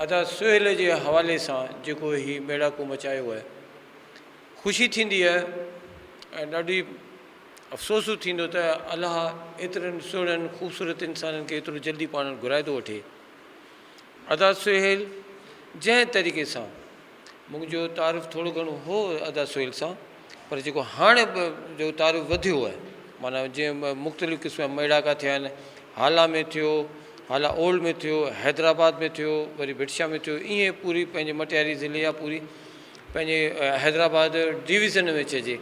ادا سهيل جي حوالي سان جيڪو هي ميڙاڪو مچايو آهي خوشي ٿيندي آهي ۽ ڏاڍي افسوس به ٿيندو ته الله ايترن سهڻن خوبصورت انسانن کي ايترو جلدي پاڻ وٽ گهرائي ٿو وٺي. ادا سهيل جنهن طريقي سان منهنجو تعارف ٿورو گهڻو هو ادا سهيل سان پر جيڪو هاڻي جو تعارف وڌيو آهي معنيٰ جنهن مختلف قسم جا ميڙاڪا ٿيا آهن هالا ۾ ٿيو هالا اولڊ ۾ ٿيو حيدرآباد ۾ ٿيو وري ڀٽشاهه ۾ ٿيو ائين پوري پنهنجي مٽياري ضلعي يا پوري پنهنجي حيدرآباد ڊويزن ۾ چئجي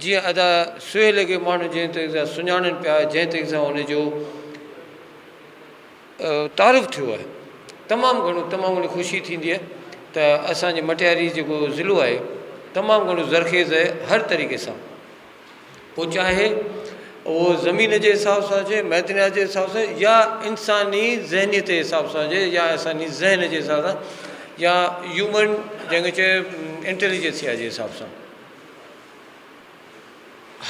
جيئن ادا سهيل کي ماڻهو جنهن طريقي سان سڃاڻن پيا جنهن طريقي سان ان جو تعارف ٿيو آهي تمام گهڻو تمام گهڻي خوشي ٿيندي آهي ته اسانجي مٽياري جيڪو ضلعو آهي تمام گهڻو زرخيز آهي هر طريقي سان پوء چاهي اهو زمين جي حساب سان هجي معدنيات جي حساب سان يا انساني ذهنيت جي حساب سان هجي يا انساني ذهن جي حساب سان يا هيومن جنهن کي چئي انٽيليجنسيا جي حساب سان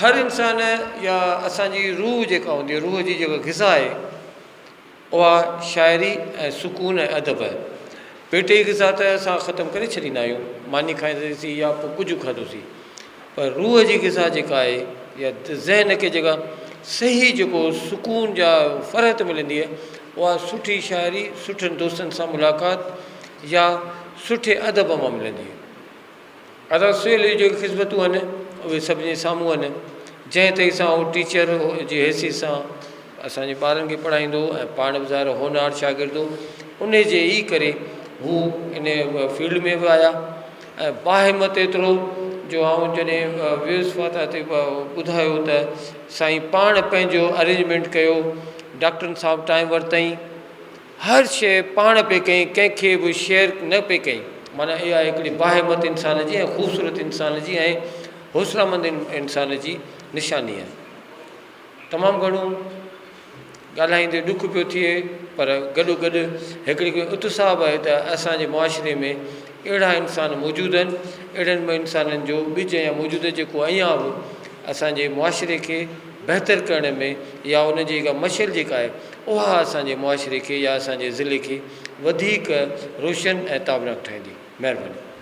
هر انسان يا اسانجي روح جيڪا هوندي آهي روح جي جيڪا غذا آهي اها شاعري ۽ سڪون ۽ ادب آهي. پيٽ جي غذا ته اسان ختم ڪري ڇڏيندا آهيون، ماني کائينداسين يا پوء ڪجهه کاڌوسين، پر روح جي غذا جيڪا آهي يا ذهن کي جيڪا صحيح جيڪو سڪون جا فرحت ملندي آهي اها سٺي شاعري، سٺن دوستن سان ملاقات يا سٺي ادب مان ملندي آهي. ادا سهيل جون جيڪي خدمتون آهن اهي سڀني جي سامهون آهن جنهن طريقي سان هو ٽيچر جي حيثيت سان اسان جي ٻارن کي پڙهائيندو هو ۽ پاڻ به ظاهر هونهار شاگرد هو ان جي ئي ڪري هو ان فيلڊ ۾ به آيا ۽ باهمت ايترو جو آئون جڏهن ويس فاتح تي ٻڌايو ته سائين پاڻ پنهنجو ارينجمينٽ ڪيو ڊاڪٽرن سان به ٽائيم ورتائين هر شيء پاڻ پئي ڪيائين، ڪنهن کي به شيئر نه پئي ڪيائين. معنيٰ اها هڪڙي باهمت انسان جي ۽ خوبصورت انسان جي ۽ حوصله مند انسان جي نشاني آهي. تمام گهڻو ڳالهائيندي ڏک پيو ٿئي پر گڏو گڏ هڪڙي اتساهه به آهي ته اسان جي معاشري ۾ اهڙا انسان موجود آهن، اهڙن انسانن جو ٻج يا موجود آهي جيڪو اڃا به اسان جي معاشري کي بهتر ڪرڻ ۾ يا ان جي جيڪا مشعل جيڪا آهي اها اسان جي معاشري کي يا اسان جي ضلعي کي وڌيڪ روشن ۽ تابناڪ ٺاهيندي. مهرباني.